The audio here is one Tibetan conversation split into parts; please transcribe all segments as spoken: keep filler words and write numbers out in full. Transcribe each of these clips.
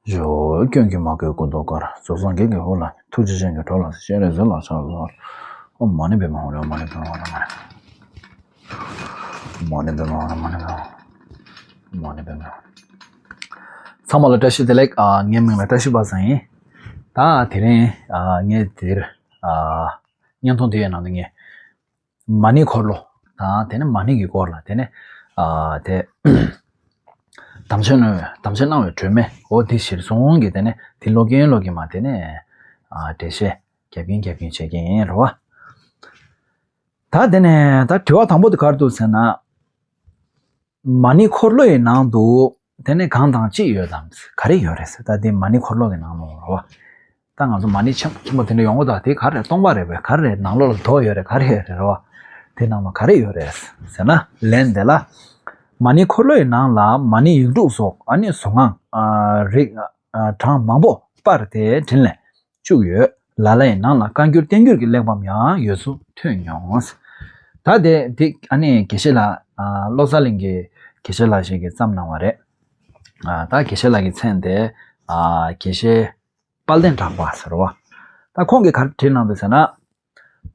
ཇོ། སྐྱོན་གྱིས་མ་གོས་སྐུ་མདོག་དཀར། རྫོགས་སངས་རྒྱས་ཀྱི་དབུ་ལ། ཐུགས་རྗེ་ཅན་གྱི་གྲོགས་ལ། སྤྱན་རས་གཟིགས་ལ་ཕྱག་འཚལ་ལོ། ཨོཾ་མ་ཎི་པདྨེ་ཧཱུྃ། མ་ཎི་པདྨེ་ཧཱུྃ། མ་ཎི་པདྨེ་ཧཱུྃ། མ་ཎི་པདྨེ་ཧཱུྃ། མ་ཎི་པདྨེ་ཧཱུྃ། ཚང་མ་ལ་བཀྲ་ཤིས་བདེ་ལེགས། ཨ། ངའི་མིང་ལ་བཀྲ་ཤིས་པ་སངས་ཡིན། ད་དེ་རིང་ཨ་ངས་འདིར་ཨ་བརྙན་ཐུང་དེའི་ནང་དུ་ངས་མ་ཎི་འཁོར་ལོ་དང་དེ་ནས་མ་ཎི་གི་སྐོར་ལ་དེ་ནས་ཨ་དེ་དམ་བཅའ་གནང་བའི་དམ་བཅའ་གནང་བའི་སྒྲོན་མེ། འོ་དེ་གཞིར་བཟུང་གི་དེ་ནས་དེ་ཀློག་གིན་ཀློག་གིན་མ་དེ་ནས་ཨ་འགྲེལ་བཤད་རྒྱབ་ཀྱིན་རྒྱབ་ཀྱིན་བྱེད་ཀྱིན་ཡིན་རེད་བ། ད་དེ་ནས་ད་དྲི་བ་དང་པོ་དེ་ག་རེ་འདུག་ཟེར་ན། མ་ཎི་འཁོར་ལོ་ཡི་ནང་དུ་དེ་ནས་གང་དང་ཅི་ཡོད་དམ། ག་རེ་ཡོད་རེད་ཟེར། ད་དེ་མ་ཎི་འཁོར་ལོ་གི་ནང་ལོགས་རེད་བ། ད་ང་ཚོ་མ་ཎི་ཆེན་ཆེན་པོ་དེ་འདྲ་ཡོང་གི་འདུག་དེ་ག་རེ་སྟོང་པ་རེད་པས། ག་རེ་ནང་ལོགས་ལ་རྡོ་ཡོད་རེད། ག་རེ་ཡོད་རེད་རེད་བ། དེ་ནང་ལ་ག་རེ་ཡོད་རེད་ཟེར་ན། ལན་དེ་ལ། མ་ཎི་འཁོར་ལོ་ཡི་ནང་ལ་མ་ཎི་ཡིག་དྲུག་སོགས་ཨ་ནི་གཟུངས་སྔགས་ཨ་རིགས་ཨ་གྲངས་མང་པོ་སྤར་ཏེ་དྲིན་ལས་བཅུག་ཡོད། ལ་ལ་ཡི་ནང་ལ་བཀའ་འགྱུར་བསྟན་འགྱུར་གྱི་གླེགས་བམ་ཡང་ཡོད་ཚུལ་ཐོས་མྱོང་། ད་དེ་དེ་ཨ་ནི་དགེ་བཤེས་ལགས་ཨ་བློ་གསལ་གླིང་གི་དགེ་བཤེས་ལགས་ཤིག་གིས་བརྩམས་གནང་བ་རེད། ཨ་ད་དགེ་བཤེས་ལགས་ཀྱི་མཚན་དེ་ཨ་དགེ་བཤེས་དཔལ་ལྡན་གྲགས་པ་ཟེར་བ། ད་ཁོང་གིས་ག་རེ་བྲིས་གནང་འདུག་ཟེར་ན།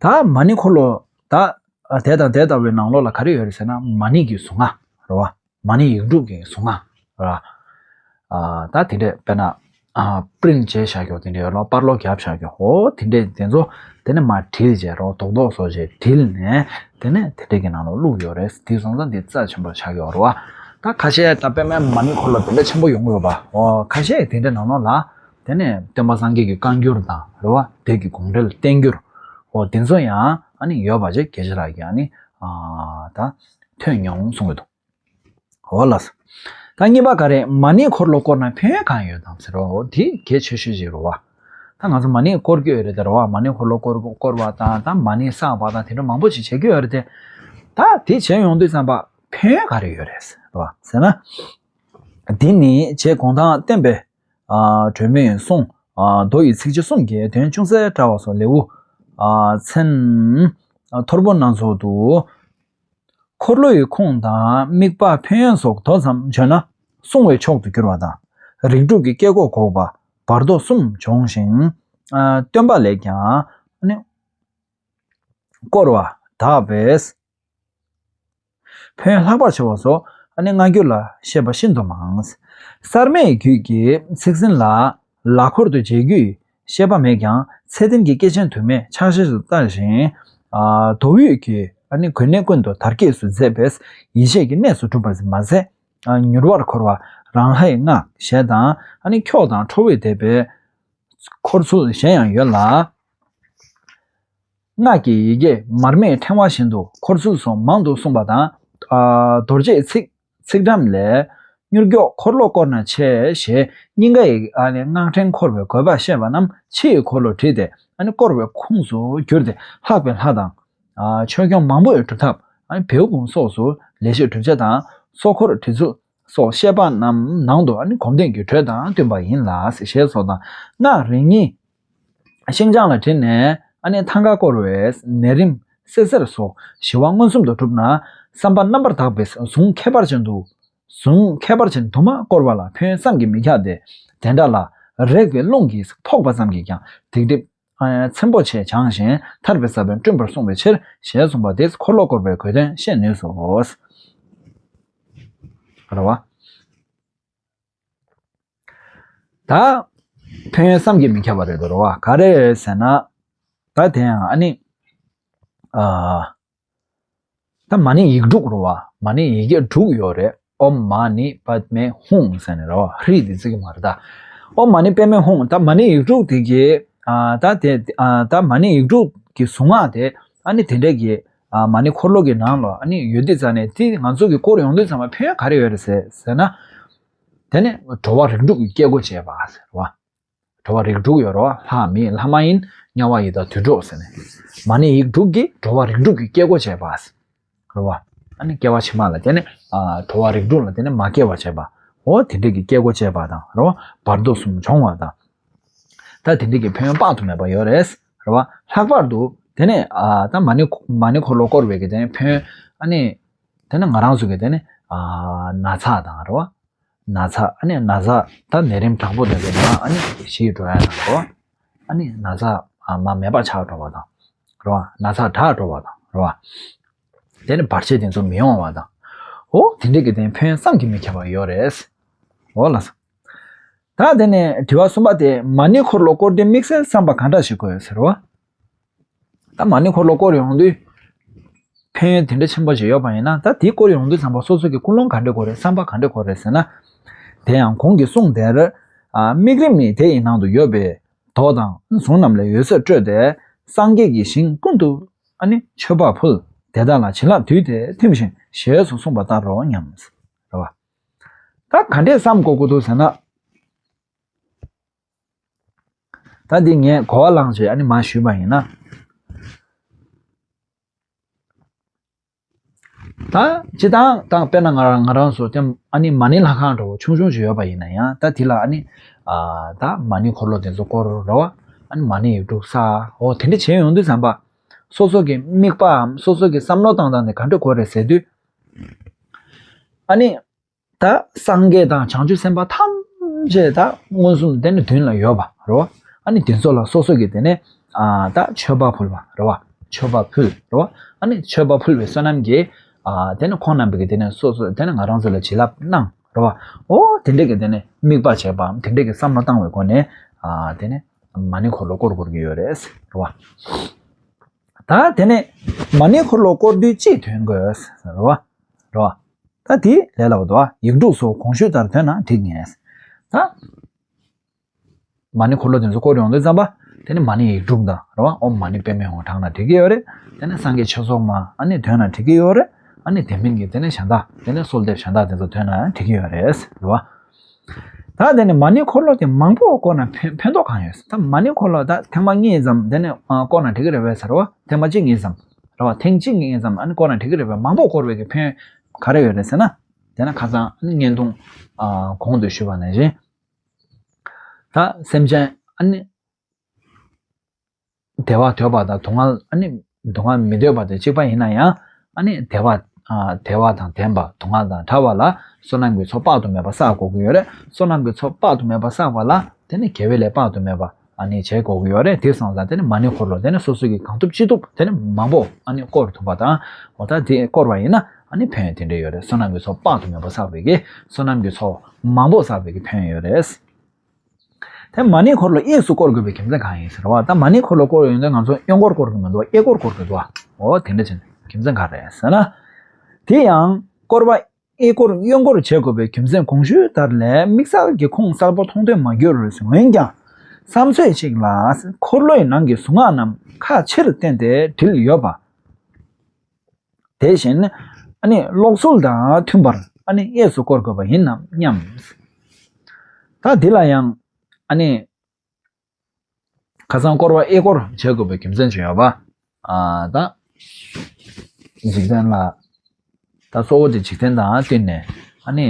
ད་མ་ཎི་འཁོར་ལོ་ད་དེ་དང་དེ་ལྟ་བུའི་ནང་ལོགས་ལ་ག་རེ་ཡོད་རེད་ཟེར་ན། མ་ཎི་གི་གཟུངས་སྔགས་རེད་བ། མ་ཎི་ཡིག་དྲུག་གི་གཟུངས་སྔགས་རེད་བ། ཨ་ད་དེ་འདྲས་དཔེར་ན་ཨ་པི་རིན་ཊི་བྱས་བཞག་ཀྱོག་དེ་འདྲས་ཡོད་ལ། པར་ལོག་བརྒྱབ་བཞག་ཀྱོག་འོ་དེ་འདྲས་དེ་ཚོ་དེ་ནས་མར་བྲིས་བྱས་རོ། རྡོག་རྡོག་བཟོ་བྱས་བྲིས་ནས་དེ་ནས་དེ་འདྲས་ཀྱི་ནང་ལོགས་བླུགས་ཡོད་རེད། དེ་སོང་ཙང་དེ་རྩ་ཆེན་པོ་ཆགས་ཡོད་རེད་བ། ད་ཁ་ཤས་ད་དཔེ་མེད་མ་ཎི་འཁོར་ལོ་དེ་འདྲ་ཆེན་པོ་ཡོང་གི་ཡོད་པ། འོ་ཁ་ཤས་དེ་འདྲས་ནང་ལོགས་ལ་དེ་ནས་སྟོན་པ་སངས་རྒྱས་ཀྱི་བཀའ་འགྱུར་དང་རེད་བ། དེ་གི་དགོངས་འགྲེལ་བསྟན་འགྱུར། འོ་དེ་ཚོ་ཡང་ཨ་ནི་ཡོད་པ་ཅིག་དགེ་བཤེས་ལགས་ཀྱིས་ཨ་ནི་ཨ་ད་ཐོས་མྱོང་གསུང་གི་འདུག་འོ་ལགས་སོ། ད་གཉིས་པ་ག་རེ། མ་ཎི་འཁོར་ལོ་བསྐོར་ན་ཕན་ཡོན་གང་ཡོད་དམ་ཟེར་རོ། འོ་དེ་གལ་ཆེ་ཤོས་ཅིག་རེད་བ། ད་ང་ཚོ་མ་ཎི་བསྐོར་གྱི་ཡོད་རེད་དེ་རེད་བ། མ་ཎི་འཁོར་ལོ་བསྐོར་བསྐོར་བ་དང་ད་མ་ཎི་བསགས་པ་དང་དེ་འདྲ་མང་པོ་ཅིག་བྱེད་ཀྱི་ཡོད་རེད་དེ། ད་དེ་བྱེད་ཡོང་དུས་ཙམ་པ་ཕན་ཡོན་ག་རེ་ཡོད་རེད་ཟེར་བ་ཟེར་ན། འདི་ནི་རྗེ་གུང་ཐང་བསྟན་པའི་ཨ་སྒྲོན་མེ་ཡི་གསུང་ཨ་མདོ་ཡི་ཚིགས་བཅད་གསུམ་གྱི་དོན་ཅུང་ཟད་བཀྲལ་བ་སོགས་ལེའུ་ཨ་ཚན་ཨ་ཐོར་བུ་སྣ་ཚོགས་འདུག་འཁོར་ལོ་ཡི་ཁུངས་དང་དམིགས་པ་ཕན་ཡོན་སོགས་མདོ་ཙམ་བརྗོད་ན་བསྲུང་བའི་མཆོག་ཏུ་གྱུར་པ་དང་། རིགས་དྲུག་གི་སྐྱེ་སྒོ་འགོག་པ་བར་དོ་གསུམ་སྦྱོང་ཞིང་ཨ་སྟོན་པ་ལས་ཀྱང་ནི་བསྐོར་བ་དག་པས། ཕན་ཡོན་ལྷག་པར་ཆེ་བ་སོགས་ཨ་ནི་སྔ་འགྱུར་ལ་བཤད་པ་ཤིན་ཏུ་མང་། གསར་མའི་རྒྱུད་ཀྱི་ཚིག་ཟིན་ལ་ལ་འཁོར་དུ་འབྱེད་རྒྱུའི་བཤད་པ་མེད་ཀྱང་། ཚད་ལྡན་གྱི་སྐྱེས་ཆེན་དུ་མས་ཕྱག་བཞེས་སུ་བསྟར་ཞིང་། ཨ་མདོ་དབུས་ཀྱི་ཨ་ནི་དགོན་གནས་ཀུན་ཏུ་དར་རྒྱས་སུ་མཛད་པས་ཡེ་ཤེས་ཀྱི་གནས་སུ་གྲུབ་པར་མ་ཟད། ཨ་མྱུར་བར་འཁོར་བ་རང་ལྷའི་སྔགས་ཞེས་དང་ཨ་ནི་ཁྱོག་དང་ཁྲོ་བོའི་དད་པའི་འཁོར་ཚུལ་གཞན་ཡང་ཡོད་ལ། སྔགས་ཀྱི་ཡི་གེ་མར་མེའི་ཕྲེང་བ་བཞིན་དུ་འཁོར་ཚུལ་སོགས་མང་དུ་གསུངས་པ་དང་། ཨ་རྡོ་རྗེའི་ཚིག་ཚིག་སྒྲམ་ལས། མྱུར་མགྱོགས་འཁོར་ལོ་བསྐོར་ན་ཆེ་ཞེས་སྙིང་ག་ཡི་ཨ་ནི་སྔགས་ཕྲེང་འཁོར་བའི་དགོས་པ་བཤད་པ་རྣམས་ཕྱི་ཡི་འཁོར་ལོ་བྲིས་ཏེ་ཨ་ནི་བསྐོར་བའི་ཁུངས་སུ་གྱུར་ཏེ་ལྷག་པའི་ལྷ་དང་། ཨ་ཆོས་སྐྱོང་མང་པོའི་སྒྲུབ་ཐབས་ཨ་ནི་བེའུ་བུམ་སོགས་སུ་ལེགས་བཤད་གྲུབ་ཆ་དང་ཚོགས་འཁོར་བྲིས་ཚུལ་སོགས་བཤད་པ་རྣམས་ནང་དུ་ཨ་ནི་སྒོམ་བཟླས་ཀྱི་འགྲོས་དང་བསྟུན་པ་ཡིན་ལ་ཞེས་སོགས་དང་། སྔགས་རེ་གཉིས་ཤིན་སྦྱངས་ལ་བྲིས་ནས་ཨ་ནི་ཐང་ག་བསྐོར་བས་ནད་རིམས་སེལ་སེལ་སོགས་ཞི་བ་མངོན་སུམ་དུ་གྲུབ་ན། བསམ་པ་རྣམ་པར་དག་པས་གཟུངས་ཁྱད་པར་ཅན་དུ་གཟུངས་ཁྱད་པར་ཅན་དུ་མ་བསྐོར་བ་ལ་ཕན་ཡོན་བསམ་གྱིས་མི་ཁྱབ་སྟེ། དེ་འདྲ་ལ་རེག་པའི་རླུང་གིས་ཕོག་པ་ཙམ་གྱིས་ཀྱང་སྡིག་སྒྲིབ་ཚིམ་པོ་ཆེ་བྱང་ཞིང་ཐར་པའི་ས་བོན་བསྐྲུན་པར་གསུངས་པའི་ཕྱིར་ཞེས་གསུངས་པ་དེས་འཁོར་ལོ་བསྐོར་བའི་དགོས་དོན་ཤེས་ནུས་སོ། རེད་བ། ད་ཕན་ཡོན་བསམ་གྱིས་མི་ཁྱབ་པ་རེད་དོ། རེད་བ། ག་རེ་ཟེར་ན། ད་དེ་ཡང་ཨ་ནི་ཨ་ད་མ་ཎི་ཡིག་དྲུག་རེད་བ། མ་ཎི་ཡི་གེ་དྲུག་ཡོད་རེད། ཨོཾ་མ་ཎི་པདྨེ་ཧཱུྃ་ཟེར་ནས་རེད་བ། ཧྲཱིཿདེ་བརྩི་གི་མ་རེད་ད། ཨོཾ་མ་ཎི་པདྨེ་ཧཱུྃ། ད་མ་ཎི་ཡིག་དྲུག་དེ་གི་ཨ་ད་དེ་ཨ་ད་མ་ཎི་ཡིག་དྲུག་གི་གཟུངས་སྔགས་དེ་ཨ་ནི་དེ་འདྲས་ཀྱི་ཨ་མ་ཎི་འཁོར་ལོ་གི་ནང་ལ་ཨ་ནི་ཡོད་དུས་ཙང་ནས་དེ་ང་ཚོ་གི་སྐོར་ཡོང་དུས་ཙང་མ་ཕན་ཡོན་ག་རེ་ཡོད་རེད་ཟེར་ཟེར་ན། དེ་ནི་འགྲོ་བ་རིགས་དྲུག་གི་སྐྱེ་སྒོ་འབྱེད་པ་ཟེར་བ། འགྲོ་བ་རིགས་དྲུག་ཡོད་རེད་བ། ལྷ་མི་ལྷ་མ་ཡིན་དམྱལ་བ་ཡི་དྭགས་དུད་འགྲོ་ཟེར་ནས། མ་ཎི་ཡིག་དྲུག་གིས་འགྲོ་བ་རིགས་དྲུག་གི་སྐྱེ་སྒོ་འབྱེད་པ་ཟེར་རེད་བ། ཨ་ནི་སྐྱེ་བ་ཕྱི་མ་ལ་དེ་ནི་ཨ་འགྲོ་བ་རིགས་དྲུག་ལ་དེ་ནི་མ་སྐྱེ་བ་བྱེད་པ། འོ་དེ་འདྲས་ཀྱི་སྐྱེ་སྒོ་འབྱེད་པ་དང་རེད་བ། བར་དོ་གསུམ་སྦྱོང་བ་དང་། ད་དེ་འདྲས་ཀྱི་ཕན་ཡོན་དཔག་ཏུ་མེད་པ་ཡོད་རེད་རེད་བ། ལྷག་པར་དུ་དེ་ནི་ཨ་ད་མ་ཎི་མ་ཎི་འཁོར་ལོ་བསྐོར་བའི་གི་དེ་ནི་ཕན་ཡོན་ཨ་ནི། དེ་ནི་ང་རང་ཚོ་གི་དེ་ནི་ཨ་ན་ཚ་དང་རེད་བ། ན་ཚ་ཨ་ནི་ན་ཚ་ད་ནད་རིམས་དྲག་པོ་ནས་ཀྱི་ན་ཨ་ནི་ཞི་འགྲོ་ཡ་དང་རོ། ཨ་ནི་ན་ཚ་ཨ་མ་མེད་པ་ཆགས་འགྲོ་བ་དང་རོ། ན་ཚ་དྲག་འགྲོ་བ་དང་རོ། དེ་ནི་བར་ཆད་དེ་ཚོ་མི་ཡོང་བ་དང་། འོ་དེ་འདྲས་ཀྱི་དེ་ཕན་ཡོན་བསམ་གྱིས་མི་ཁྱབ་པ་ཡོད་རེད། འོ་ལགས་སོ། ད་དེ་ནས་དྲི་བ་གསུམ་པ་དེ་མ་ཎི་འཁོར་ལོ་བསྐོར་དུས་དམིགས་བསལ་བསམ་པ་ག་འདྲ་ཞིག་དགོས་ཟེར་བ། ད་མ་ཎི་འཁོར་ལོ་བསྐོར་ཡོང་དུས། ཕན་ཡོན་དེ་འདྲ་ཆེན་པོ་ཞིག་ཡོད་པ་ཡིན་ན་ད་དེ་བསྐོར་ཡོང་དུས་ཙམ་པ་སོ་སོ་གི་ཀུན་སློང་ག་འདྲ་དགོས་རེད། བསམ་པ་ག་འདྲ་དགོས་རེད་ཟེར་ན། དེ་ཡང་གོང་གི་གསུང་དེར། ཨ་དམིགས་རིམ་ནི་དེ་ཡི་ནང་དུ་ཡོད་པའི་མདོ་དང་གཟུངས་རྣམས་ལས་འོད་ཟེར་སྤྲོས་ཏེ་སངས་རྒྱས་ཀྱི་ཞིང་ཀུན་ཏུ་ཨ་ནི་མཆོད་པ་ཕུལ། དེ་དག་ལ་བྱིན་རླབས་བསྡུས་ཏེ་ཐིམ་ཞིང་ཞེས་སུ་གསུངས་པ་ལྟར་རོ་སྙམ། རེད་བ། ད་ག་འདྲས་བསམ་དགོས་ཀྱི་འདུག་ཟེར་ན། ད་འདི་ངས་གོ་བ་བླངས་བྱས་ཨ་ནི་མར་ཞུས་པ་ཡིན་ན། ད་སྤྱི་བཏང་དང་དཔེར་ན་ང་རང་ང་རང་ཚོ་དེ་ཨ་ནི་མ་ཎི་ལྷ་ཁང་འདྲ་བོ་ཆུང་ཆུང་ཞིག་ཡོད་པ་ཡིན་ན་ཡང་ད་དེ་ལ་ཨ་ནི་ཨ་ད་མ་ཎི་འཁོར་ལོ་དེ་ཚོ་བསྐོར་རོ། ཨ་ནི་མ་ཎི་ཡིག་དྲུག་ས་འོ་དེ་འདྲ་བྱས་ཡོང་དུས་ཙམ་པ་སོ་སོ་གི་དམིགས་པའམ་སོ་སོ་གི་བསམ་བློ་བཏང་སྟངས་དེ་ག་འདྲ་དགོས་རེད་ཟེར་དུས། ཨ་ནི། ད་སངས་རྒྱས་དང་བྱང་ཆུབ་སེམས་དཔའ་ཐམས་ཅད་ད་མངོན་སུམ་དེ་ནི་མདུན་ལ་ཡོད་པ་རོ། ཨ་ནི་དེ་ཚོ་ལ་སོ་སོ་གི་དེ་ནས་ཨ་ད་མཆོད་པ་ཕུལ་བ་རོ། མཆོད་པ་ཕུལ་རོ། ཨ་ནི་མཆོད་པ་ཕུལ་བའི་བསོད་ནམས་ཀྱིས་ཨ་དེ་ནི་ཁོང་རྣམ་པ་གི་དེ་ནས་སོ་སོ་དེ་ནི་ང་རང་ཚོ་ལ་བྱིན་རླབས་གནང་རོ། འོ་དེ་འདྲས་ཀྱི་དེ་ནས་དམིགས་པ་བྱས་པའམ་དེ་འདྲས་ཀྱི་བསམ་བློ་བཏང་བའི་སྒོ་ནས་ཨ་དེ་ནས་མ་ཎི་འཁོར་ལོ་བསྐོར་དགོས་ཀྱི་ཡོད་རེད་རོ། ད་དེ་ནས་མ་ཎི་འཁོར་ལོ་བསྐོར་དུས་ཅི་འདོན་དགོས་རོ། རོ། ད་དེ་ལས་སླ་བོ་འདུག་ཡིག་དྲུག་སོགས་གོང་ཞུས་ལྟར་འདོན་ན་འགྲིག་ངེས། ད། མ་ཎི་འཁོར་ལོ་དེ་ཚོ་བསྐོར་ཡོང་དུས་ཙམ་པ། དེ་ནི་མ་ཎི་ཡིག་དྲུག་དང་རེད་བ། ཨོཾ་མ་ཎི་པདྨེ་ཧཱུྃ་བགྲངས་ན་འགྲིག་གི་ཡོད་རེད། དེ་ནི་སངས་རྒྱས་ཆོས་ཚོགས་མ་ཨ་ནི་འདོན་ན་འགྲིག་གི་ཡོད་རེད། ཨ་ནི་དེ་མིན་གྱི་དེ་ནི་གཞན་དག་དེ་ནི་གསོལ་འདེབས་གཞན་དག་དེ་ཚོ་འདོན་ན་འགྲིག་གི་ཡོད་རེད། རེད་བ། ད་དེ་ནི་མ་ཎི་འཁོར་ལོ་དེ་མང་པོ་བསྐོར་ན་ཕན་ཕན་ཐོགས་གང་ཡོད། ད་མ་ཎི་འཁོར་ལོ་ད་ཐེངས་མ་གཉིས་ཙམ་དེ་ནི་བསྐོར་ན་འགྲིག་གི་རེད་བས་ཟེར་བ། ཐེངས་མ་གཅིག་གཉིས་ཙམ་རེད་བ། ཐེངས་གཅིག་གཉིས་ཙམ་ཨ་ནི་བསྐོར་ན་འགྲིག་གི་རེད་བས། མང་པོ་བསྐོར་བའི་གི་ཕན་ག་རེ་ཡོད་རེད་ཟེར་ན། དེ་ན་ཁ་སང་ཨ་ནི་བརྙན་ཐུང་ཨ་གོང་དུ་ཞུས་པ་ནང་བཞིན། ད་སེམས་ཅན་ཨ་ནི་བདེ་བ་འདོད་པ་དང་སྡུག་བསྔལ་ཨ་ནི་སྡུག་བསྔལ་མི་འདོད་པ་དང་གཅིག་པ་ཡིན་ན་ཡང་ཨ་ནི་བདེ་བ་ཨ་བདེ་བ་དང་ལྡན་པ་སྡུག་བསྔལ་དང་བྲལ་བ་ལ་བསོད་ནམས་ཀྱི་ཚོགས་དཔག་ཏུ་མེད་པ་བསགས་དགོས་ཀྱི་ཡོད་རེད། བསོད་ནམས་ཀྱི་ཚོགས་དཔག་ཏུ་མེད་པ་བསགས་པ་ལ་དེ་ནི་དགེ་བའི་ལས་དཔག་ཏུ་མེད་པ་ཨ་ནི་བྱེད་དགོས་ཀྱི་ཡོད་རེད། དེ་སོང་ཙང་དེ་ནི་མ་ཎི་འཁོར་ལོ་དེ་ནི་སོ་སོ་གི་གང་ཐུབ་ཅི་ཐུབ་དེ་ནི་མང་པོ་ཨ་ནི་བསྐོར་ཐུབ་པ་དང་། འོ་ད་དེ་བསྐོར་བ་ཡིན་ན་ཨ་ནི་ཕན་ཡོན་དེ་འདྲ་ཡོད་རེད། བསོད་ནམས་ཀྱི་ཚོགས་དཔག་ཏུ་མེད་པ་བསགས་པའི་གི་བསོད་ནམས་ཀྱི་ཚོགས་མང་པོ་བསགས་པའི་གི་ཕན་ཡོན་ཡོད་རེད། དེ་མ་ཎི་འཁོར་ལོ་གཡས་སུ་བསྐོར་དགོས་པའི་རྒྱུ་མཚན་གང་ཡིན་ཟེར་བ། ད་མ་ཎི་འཁོར་ལོ་བསྐོར་ཡོང་དུས་ང་ཚོ་གཡོན་སྐོར་བསྐོར་གི་མི་འདུག་གཡས་སྐོར་བསྐོར་གི་འདུག་འོ་དེ་འདྲ་བྱས་ནས་རྒྱུ་མཚན་ག་རེ་ཟེར་ན། དེ་ཡང་བསྐོར་བ་གཡས་སྐོར་གཡོན་སྐོར་བྱེད་དགོས་པའི་རྒྱུ་མཚན་གོང་ཞུས་ལྟར་ལས་དམིགས་བསལ་གྱི་ཁུངས་གསལ་པོ་མཐོང་ཐོས་མ་གྱུར། འོན་ཀྱང་བསམ་ཚོད་ཅིག་ལ་འཁོར་ལོའི་ནང་གི་གཟུངས་སྔགས་རྣམས་ཁ་ཕྱིར་བསྟན་ཏེ་བྲིས་ཡོད་པ། དེ་བཞིན་ཨ་ནི་ཀློག་ཚུལ་དང་མཐུན་པར་ཨ་ནི་གཡས་སུ་བསྐོར་དགོས་པ་ཡིན་ནམ་སྙམ། ད་འདི་ལ་ཡང་ཨ་ནི་ཁ་སང་བསྐོར་བ་གཡས་སྐོར་བྱེད་དགོས་པའི་རྒྱུ་མཚན་ཅིག་ཡོད་པ། ཨ་ད་འཇིག་རྟེན་ལ་ད་གཙོ་བོ་དེ་འཇིག་རྟེན་དང་བསྟུན་ནས་ཨ་ནི་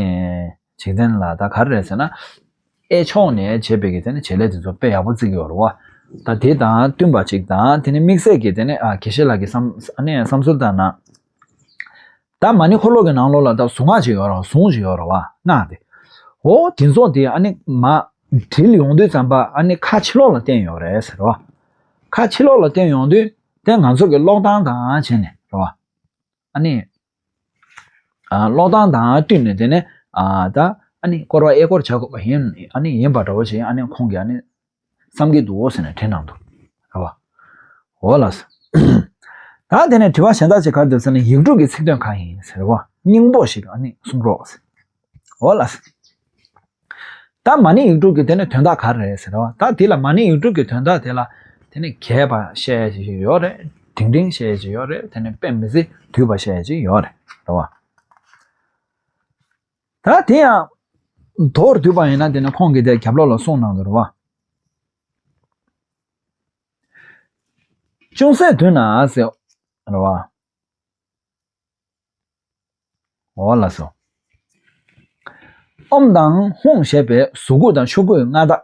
འཇིག་རྟེན་ལ་ད་ག་རེ་རེད་ཟེར་ན། གཡས་ཕྱོགས་ནས་བྱེད་པའི་གི་དེ་ནི་བྱེད་ལས་དེ་ཚོ་དཔེ་ཡག་པོ་བརྩི་གི་ཡོད་རེད་བ། ད་དེ་དང་བསྟུན་པ་ཅིག་དང་དེ་ནི་དམིགས་བསལ་གྱི་དེ་ནི་ཨ་དགེ་བཤེས་ལགས་ཀྱི་བསམ་ཨ་ནི་བསམ་ཚུལ་ལྟར་ན། ད་མ་ཎི་འཁོར་ལོ་གི་ནང་ལོགས་ལ་ད་གཟུངས་སྔགས་ཅིག་ཡོད་རེད་བ། གཟུངས་ཅིག་ཡོད་རེད་བ། སྔགས་དེ། འོ་དེ་ཚོ་དེ་ཨ་ནི་མ་བྲིས་ཡོང་དུས་ཙམ་པ་ཨ་ནི་ཁ་ཕྱི་ལོགས་ལ་བསྟན་ཡོད་རེད་ཟེར་བ། ཁ་ཕྱི་ལོགས་ལ་བསྟན་ཡོང་དུས་དེ་ང་ཚོ་གི་ཀློག་སྟངས་དང་བྱས་ནས་རེད་བ། ཨ་ནི། ཨ་ཀློག་སྟངས་དང་བསྟུན་ནས་དེ་ནས་ཨ་ད་ཨ་ནི་བསྐོར་བ་གཡས་སྐོར་བྱ་དགོས་པ་ཡིན་ཨ་ནི་ཡིན་པ་འདྲ་བོ་ཞིག་ཨ་ནི་ཁོང་གིས་ཨ་ནི་བསམ་གྱི་འདུག་འོ་ཟེར་ནས་དྲིས་གནང་འདུག་རེད་བ། འོ་ལགས་སོ། ད་དེ་ནས་དྲི་བ་གཞན་དག་ཅིག་ག་རེ་འདུག་ཟེར་ན་ཡིག་དྲུག་གི་ཚིག་དོན་གང་ཡིན་ཟེར་བ། སྙིང་པོ་ཞིག་ཨ་ནི་གསུང་རོགས་ཟེར། འོ་ལགས་སོ། ད་མ་ཎི་ཡིག་དྲུག་གི་དེ་ནི་དོན་དག་ག་རེ་རེད་ཟེར་བ། ད་དེ་ལ་མ་ཎི་ཡིག་དྲུག་གི་དོན་དག་དེ་ལ་དེ་ནི་རྒྱས་པ་བཤད་ཡ་ཅིག་ཡོད་རེད། འབྲིང་འབྲིང་བཤད་ཡ་ཅིག་ཡོད་རེད། དེ་ནི་དཔེ་མི་སྲིད་བསྡུས་པ་བཤད་ཡ་ཅིག་ཡོད་རེད། རེད་བ། ད་དེ་ཡང་མདོར་བསྡུས་པ་ཡིན་ན་དེ་ནི་ཁོང་གིས་དེ་རྒྱབ་ལོགས་ལ་གསུངས་གནང་འདུག་རེད་བ། ཅུང་ཟད་བསྡུས་ན་ཟེར་རེད་བ། འོ་ལགས་སོ། ཨོཾ་དང་ཧཱུྃ་ཞེས་པའི་གཟུགས་སྐུ་དང་ཆོ་གའི་མངའ་བདག་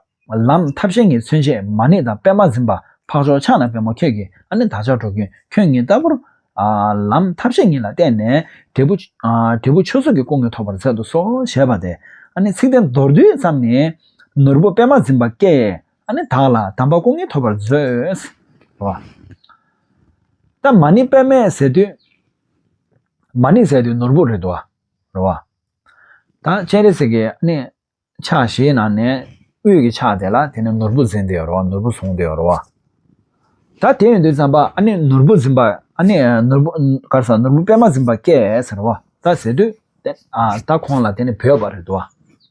ལམ་ཐབས་ཤེས་ཀྱི་མཚོན་བྱེད་མ་ཎི་དང་པདྨ་འཛིན་པ་འཕགས་མཆོག་ཕྱག་ན་པདྨོ་ཁྱེད་ཀྱིས་ཨ་ནི་བདག་ཅག་འགྲོ་ཀུན་ཁྱོད་ཉིད་ལྟ་བུར། ཨ་ལམ་ཐབས་ཤེས་ཉིད་ལ་བརྟེན་ནས་འབྲས་བུ་ཨ་འབྲས་བུ་ཆོས་ཚོགས་ཀྱི་སྐུ་དངོས་ཐོབ་པར་མཛད་དུ་གསོལ་ཞེས་པ་སྟེ། ཨ་ནི་ཚིག་དོན་མདོར་བསྡུས་ཙམ་ནི། ནོར་བུ་པདྨ་འཛིན་པ་སྐྱེས། ཨ་ནི་བདག་ལ་དམ་པ་སྐུ་གཉིས་ཐོབ་པར་མཛོད། རེད་བ། ད་མ་ཎི་པདྨས་ཟེར་དུས། མ་ཎི་ཟེར་དུས་ནོར་བུ་རེད་འདུག་བ། རེད་བ། ད་སྤྱན་རས་གཟིགས་ཀྱི་ཨ་ནི་ཕྱག་བཞིའི་ནང་ནས་དབུས་ཀྱི་ཕྱག་དེ་ལ་དེ་ནི་ནོར་བུ་འཛིན་བསྡད་ཡོད་རེད་བ། ནོར་བུ་བཟུང་བསྡད་ཡོད་རེད་བ། ད་དེ་ཡིན་དུས་ཙམ་པ་ཨ་ནི་ནོར་བུ་འཛིན་པ་ཨ་ནི་ནོར་བུ་ག་རེ་ཟེར། ནོར་བུ་པདྨ་འཛིན་པ་སྐྱེས་ཟེར་བ། ད་ཟེར་དུས་དེ་ཨ་ད་ཁོང་ལ་དེ་ནི་བོད་པ་རེད་འདུག་བ།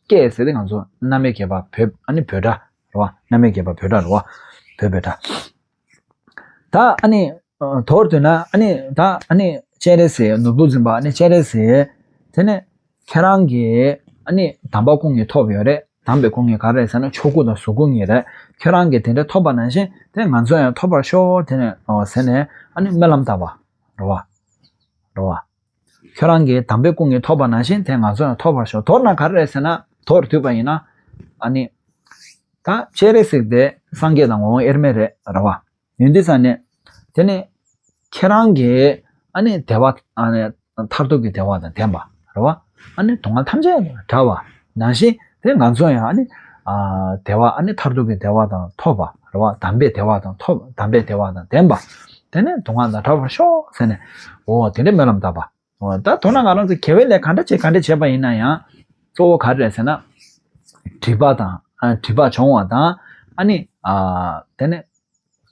སྐྱེས་ཟེར་དུས་ང་ཚོ་རྣམ་དབྱེ་བརྒྱད་པ་བོད་ཨ་ནི་བོད་སྒྲ་རེད་བ། རྣམ་དབྱེ་བརྒྱད་པ་བོད་སྒྲ་རེད་བ། བོད་བོད་སྒྲ། ད་ཨ་ནི་ཨ་མདོར་བསྡུས་ན་ཨ་ནི་ད་ཨ་ནི་སྤྱན་རས་གཟིགས་ནོར་བུ་འཛིན་པ་ཨ་ནི་སྤྱན་རས་གཟིགས་དེ་ནི་ཁྱེད་རང་གིས་ཨ་ནི་དམ་པ་སྐུ་གཉིས་ཐོབ་ཡོད་རེད། དམ་པའི་སྐུ་གཉིས་ག་རེ་རེད་ཟེར་ན་ཆོས་སྐུ་དང་གཟུགས་སྐུ་གཉིས་རེད། ཁྱེད་རང་གིས་དེ་འདྲ་ཐོབ་པ་ནང་བཞིན་དེ་ང་ཚོ་ཡང་ཐོབ་པར་ཤོག་དེ་ནས་ཨོ་ཟེར་ནས་ཨ་ནི་སྨོན་ལམ་བཏབ་པ་རེད་བ། རེད་བ། ཁྱེད་རང་གིས་དམ་པའི་སྐུ་གཉིས་ཐོབ་པ་ནང་བཞིན་དེ་ང་ཚོ་ཡང་ཐོབ་པར་ཤོག་མདོར་ན་ག་རེ་རེད་ཟེར་ན་མདོར་བསྡུས་པ་ཡིན་ན་ཨ་ནི། ད་སྤྱན་རས་གཟིགས་དེ་སངས་རྒྱས་དང་ངོ་བོ་དབྱེར་མེད་རེད་རེད་བ། ཡིན་དུས་ཙང་ནས། དེ་ནས་ཁྱེད་རང་གིས་ཨ་ནི་བདེ་བ་ཨ་ནི་མཐར་ཐུག་གི་བདེ་བ་དང་ལྡན་པ་རེད་བ། ཨ་ནི་སྡུག་བསྔལ་ཐམས་ཅད་བྲལ་བ་ནང་བཞིན་དེ་ང་ཚོ་ཡང་ཨ་ནི་ཨ་བདེ་བ་ཨ་ནི་མཐར་ཐུག་གི་བདེ་བ་དང་ཐོབ་པ་རེད་བ། དམ་པའི་བདེ་བ་དང་ཐོབ། དམ་པའི་བདེ་བ་དང་ལྡན་པ། དེ་ནས་སྡུག་བསྔལ་དང་བྲལ་བར་ཤོག་ཟེར་ནས་འོ་དེ་འདྲའི་སྨོན་ལམ་བཏབ་པ། འོ་ད་མདོར་ན་ང་རང་ཚོ་དགེ་བའི་ལས་ག་འདྲ་བྱེད་ག་འདྲ་བྱེད་པ་ཡིན་ན་ཡང་གཙོ་བོ་ག་རེ་རེད་ཟེར་ན། སྒྲིབ་པ་དང་ཨ་སྒྲིབ་པ་སྦྱོང་བ་དང་ཨ་ནི་ཨ་དེ་ནས།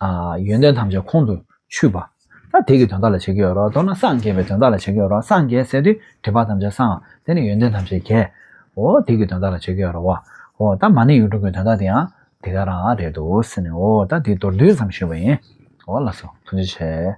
ཨ་ཡོན་ཏན་ཐམས་ཅད་ཁོང་དུ་ཆུད་པ། ད་དེ་གི་དོན་དག་ལ་བྱེད་ཀྱི་ཡོད་རེད་བ། མདོར་ན་སངས་རྒྱས་པའི་དོན་དག་ལ་བྱེད་ཀྱི་ཡོད་རེད་བ། སངས་རྒྱས་ཟེར་དུས་སྒྲིབ་པ་ཐམས་ཅད་སངས། དེ་ནས་ཡོན་ཏན་ཐམས་ཅད་རྒྱས། འོ་དེ་གི་དོན་དག་ལ་བྱེད་ཀྱི་ཡོད་རེད་བ། འོ་ད་མ་ཎི་ཡིག་དྲུག་གི་དོན་དག་དེ་ཡང་དེ་ག་རང་རེད་འདུག་ཟེར་ནས། འོ་ད་དེ་མདོར་བསྡུས་ཙམ་ཞུས་པ་ཡིན། འོ་ལགས་སོ། ཐུགས་རྗེ་ཆེ།